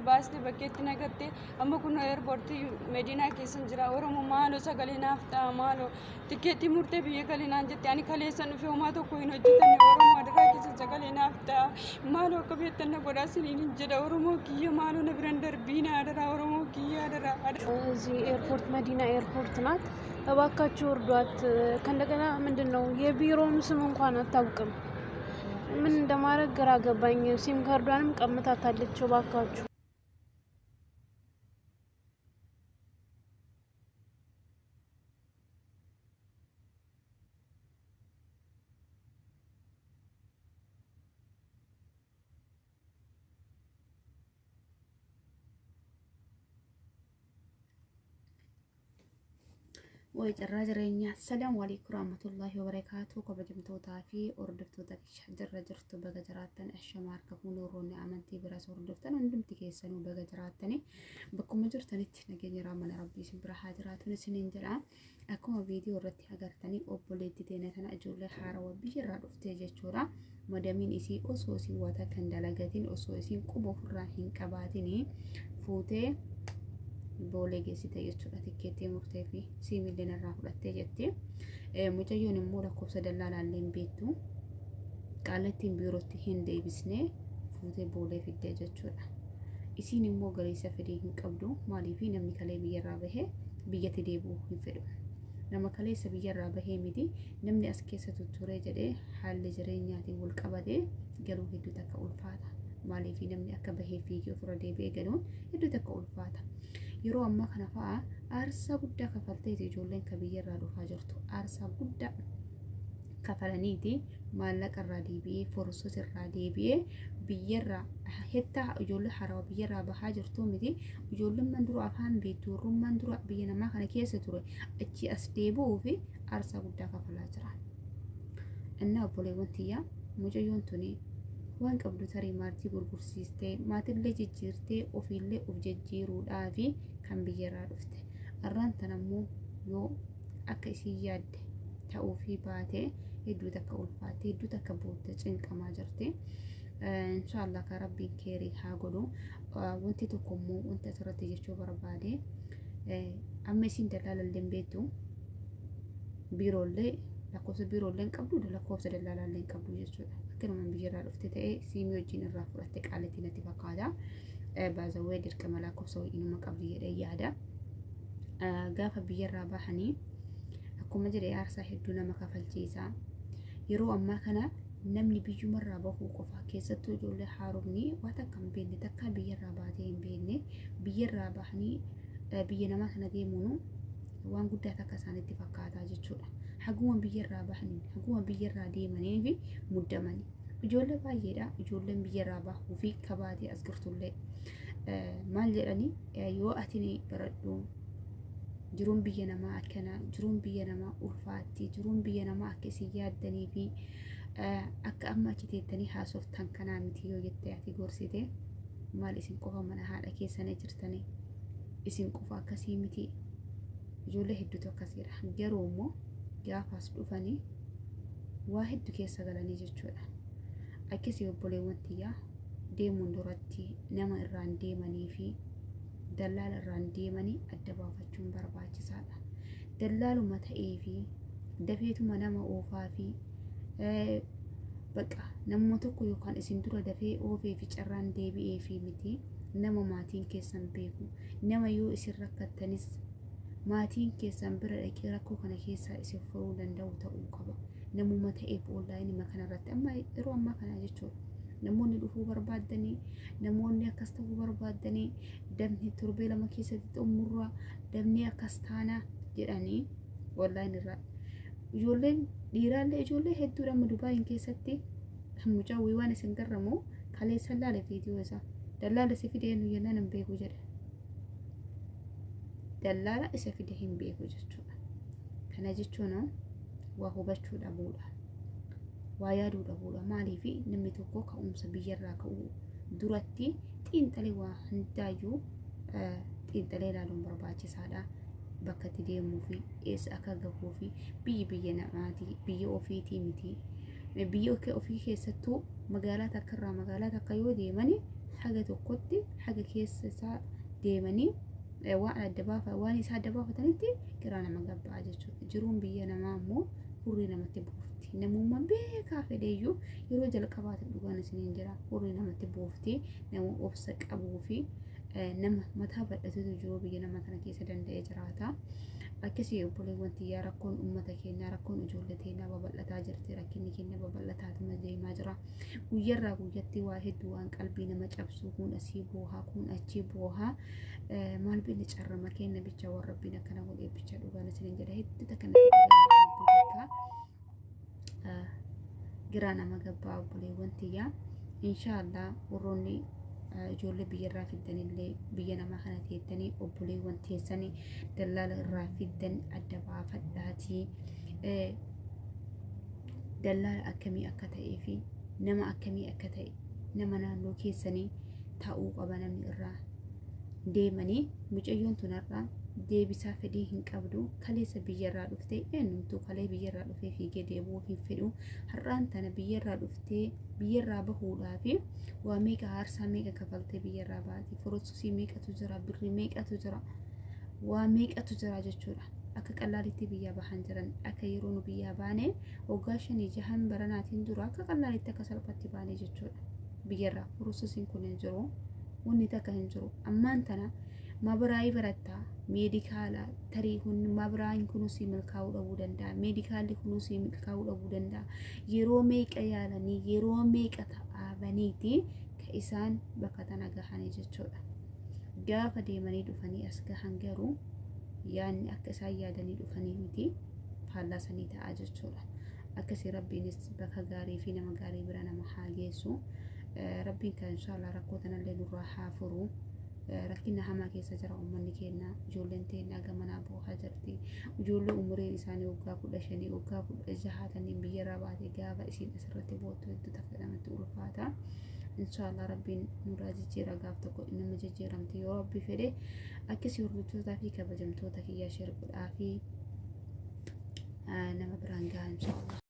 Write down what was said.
Baaste bakkeetti nagatte. Amma kun eerpoortii Mediinaa keessan jira. Oromoo, maaloo sagalee naaf ta'a. Maaloo, tikeettii murtee biyya galee naan jette. Ani kaleessan dhufe, homaa tokko hin hojjetanne. Oromoo, adaraa keessan sagalee naaf ta'a. Maaloo, akka beektan na godhaa siniin hin jedha. Oromoo kiyya, maaloo na biran darbiina, adaraa. Oromoo kiyya, adaraa. እዚህ ኤርፖርት መዲና ኤርፖርት ናት። እባካችሁ እርዷት። ከእንደገና ምንድን ነው የቢሮውን ስም እንኳን አታውቅም። ምን እንደማድረግ ግራ ገባኝ። ሲም ካርዷንም ቀምታታለች። እባካችሁ። Way carraa jireenyaa! Assalaamu alaikum warahmatullahi wabarakaatu. Kabajamtootaa fi hordoftoota jirra jirtu, baga jiraattan. Ashama harka fuunee, warroonni amantii biraas hordoftan hundumti keessanuu baga jiraattani. Bakkuma jirtanitti nageenya raamana rabbii isin bira haa jiraatun isiniin jedha. Akkuma viidiyoo irratti agartanii, obboleettii teenya tana ijoollee haarawaa biyyarraa dhuftee jechuudha. Madamiin isii osoo isin wata kan dalagatin, osoo isin quba ofirraa hin qabaatin fuutee Boolee geessite jechuudha. Tikkeettii murtee fi siimillee narraa fudhattee jetti. Mucayyoon immoo lakkoofsa dallaalaallee hin beektu. Qaallattiin biirootti hin deebisne, fuutee Boolee fiddee jechuudha. Isiin immoo galiisa fedhii hin qabdu. Maaliif? Namni kalee biyyarraa bahee biyyatti deebi'uu hin fedhu. Nama kaleessa biyyarraa bahee miti, namni as keessa tutturee jedhee haalli jireenyaatiin wal qabatee galuu hedduu takka ulfaata. Maaliif? Namni akka bahee fiigee ofirra deebi'ee galuun hedduu takka ulfaata. Yeroo ammaa kana fa'a aarsaa guddaa kafalteeti ijoolleen ka biyyarraa dhufaa jirtu. Aarsaa guddaa kafalaniiti maallaqa irraa deebi'ee, forsos irraa deebi'ee, biyyarraa hettaa ijoollee haarawaa biyyarraa bahaa jirtuu miti. Ijoolleen man dura afaan beektu, warrummaan dura biyya namaa kana keessa ture, achi as deebi'uu fi aarsaa guddaa kafalaa jira. Innaa obboleewwan tiyyaa, mucayyoon tuni waan qabdu tarii maatii gurgursiistee, maatillee jijjiirtee, ofiillee of jijjiiruudhaa fi kan biyyarraa dhufte. Arraan tan ammoo yoo akka isiin yaadde ta'uu fi baatee hedduu takka ulfaatte, hedduu takka bootte, cinqamaa jirti. Inshaallah ka rabbiin keerii haa godhu. Wanti tokko immoo wanti asirratti jechuu barbaade, amma isiin dallaalallee hin beektu, biiroollee lakkoofsa biiroollee hin qabdu, lakkoofsa dallaalaallee hin qabdu jechuudha. Akkanuma biyyarraa dhufte ta'ee siimii wajjin irraa fudhatte qaalitti natti fakkaata. Baazawwee dirqama lakkoofsa inuma qabdi jedhee yaada. Gaafa biyyarraa bahanii akkuma jedhe aarsaa hedduu nama kafalchiisa. Yeroo ammaa kana namni biyyumarraa bahuu qofa, keessattuu ijoollee haaromni waa takka hin beekne, takka biyyarraa baatee hin beekne, biyyarraa bahanii biyya namaa sana deemuun waan guddaa takka isaanitti fakkaataa jechuudha. Haguma biyyarraa bahanii, haguma biyyarraa deemanii fi muddamanii. Ijoollee baay'eedha. Ijoolleen biyyarraa bahuu fi kabaatee as jirtullee maal jedhanii, yoo ati baradhu, jiruun biyya namaa akkana, jiruun biyya namaa ulfaatti, jiruun biyya namaa akka isin yaaddanii fi akka amma achi teettanii haasoftan kanaa miti yoo jettee ati gorsite, maal isin qofa mana haadha keessanii jirtanii, isin qofa akkasii miti, ijoollee hedduutu akkasiidha. Garuu immoo gaafaas dhufanii waa hedduu keessa galanii jechuudha. Akkasii obboleewwan tiyyaa, deemuun duratti nama irraan deemanii fi dallaala irraan deemanii adda baafachuun barbaachisaadha. Dallaaluma ta'ee fi dafeetuma nama oofaa fi baqa namuma tokko yookaan isin dura dafee oofee fi carraan deebi'ee fi miti, nama maatiin keessan beeku, nama yoo isin rakkattanis maatiin keessan bira dhaqee rakkoo kana keessaa isin furuu danda'u ta'uu qaba. Namuma ta'eef onlaayinii kanarratti amma yeroo ammaa kana jechuudha. Namoonni dhufuu barbaaddanii, namoonni akkas ta'uu barbaaddanii, dabni torbee 2 keessatti xumurraa, dabnee akkas taanaa jedhanii onlaayinii irraa ijoolleen dhiiraallee, ijoollee hedduudha amma Dubaayin keessatti mucaa waan isin garramu kaleessa laale viidiyoo isaa, dallaala isa fide eenyu jennaan hin beeku jedhe. Dallaala isa fide hin beeku jechuudha. Kana jechuun waa hubachuu dhabuudha. Waa yaaduu dhabuudha. Maaliif? Namni tokko ka'umsa biyyarraa ka'uu duratti xiinxalee, waa hundaayyuu xiinxalee ilaaluun barbaachisaadha. Bakka itti deemuu fi eessa akka gahuu fi biyyi biyya namaati, biyya ofiitii miti. Biyya ofii keessattuu magaalaa takka irraa magaalaa takka yoo deemani Haga tokkotti haga keessa isaa deemanii waan adda baafa waan isaa adda baafatanitti garaa nama gabbaa jechuudha. Jiruun biyya namaa immoo hurrii namatti buufti. Namummaan beekaa fedheeyyuu yeroo jalqabaatiif dhugaan isiniin jira hurrii namatti buufti. Nama obsa qabuu fi nama mataa bal'atutu jiruu biyya namaa kana keessa danda'ee jiraata. Akkasii obboleewwan tiyyaa, rakkoon uummata keenyaa, rakkoon ijoollee teenyaa babal'ataa jirti. Rakkinni keenya babal'ataatuma deemaa jira. Guyyarraa guyyatti waa hedduu waan qalbii nama cabsu, kun asii boohaa, kun achii boohaa. Maal binni carrama keenya bicha waan rabbiin akkana godhee bicha. Dhugaan isiniin jedha, hedduu takka natti hedduu takka giraa nama gabbaa obboleewwan tiyyaa. Inshaallah warroonni ijoollee biyyarraa fiddanillee, biyya namaa kana teettanii obboleewwan teessanii dallaala irraa fiddan adda baafadhaatii, dallaala akkamii akka ta'ee fi nama akkamii akka ta'e, nama naannoo keessanii ta'uu qaba namni irraa deemanii. Mucayyoon tunarraa deebisaa fedhii hin qabdu. Kaleessa biyyarraa dhuftee, eenyumtuu kalee biyyarraa dhufee fiigee deebi'uu hin fedhu. Har'aan tana biyyarraa dhuftee biyyarraa bahuudhaa fi waa meeqa, aarsaa meeqa kafaltee biyyarraa baate. Forososii meeqatu jira, birrii meeqatu jira, waa meeqatu jira jechuudha. Akka qallaalitti biyyaa bahan jiran. Akka yeroo nu biyyaa baane waggaa 5 6n baranaatiin dura akka qallaalitti, akka salphatti baane jechuudha. Biyyarraa forososiin kun hin jiru, wanni takka hin jiru. Ammaan tana mabiraayii barattaa, meedikaala tarii kun mabiraayin kunusii milkaa'uu dhabuu danda'a, meedikaalli kunusii milkaa'uu dhabuu danda'a. Yeroo meeqa yaalanii, yeroo meeqa ta'aabaniiti ka isaan bakka tana gahanii jechuudha. Gaafa deemanii dhufanii as gahan garuu yaadni akka isaan yaadanii dhufanii miti, faallaa sanii ta'a jechuudha. Akkasii rabbiinis bakka gaarii fi nama gaarii bira nama haa geessu. Rabbiin kan inshaallah rakkoo tanallee nurraa haa furu. Rakkina hamaa keessa jira uummanni keenya. Ijoolleen teenya gamanaa boohaa jirti. Ijoollee umuriin isaanii waggaa 15, waggaa 16tanii biyyarraa baatee gaafa isiin asirratti boottu hedduu takka namatti ulfaata. Inshaallah rabbiin nurraa jijjiira, gaaf tokko nama jijjiiramti yoo rabbi fedhe. Akkasii hordoftootaa fi kabajamtoota kiyyaa, share godhaa fi nama biraan gahaa inshaallah.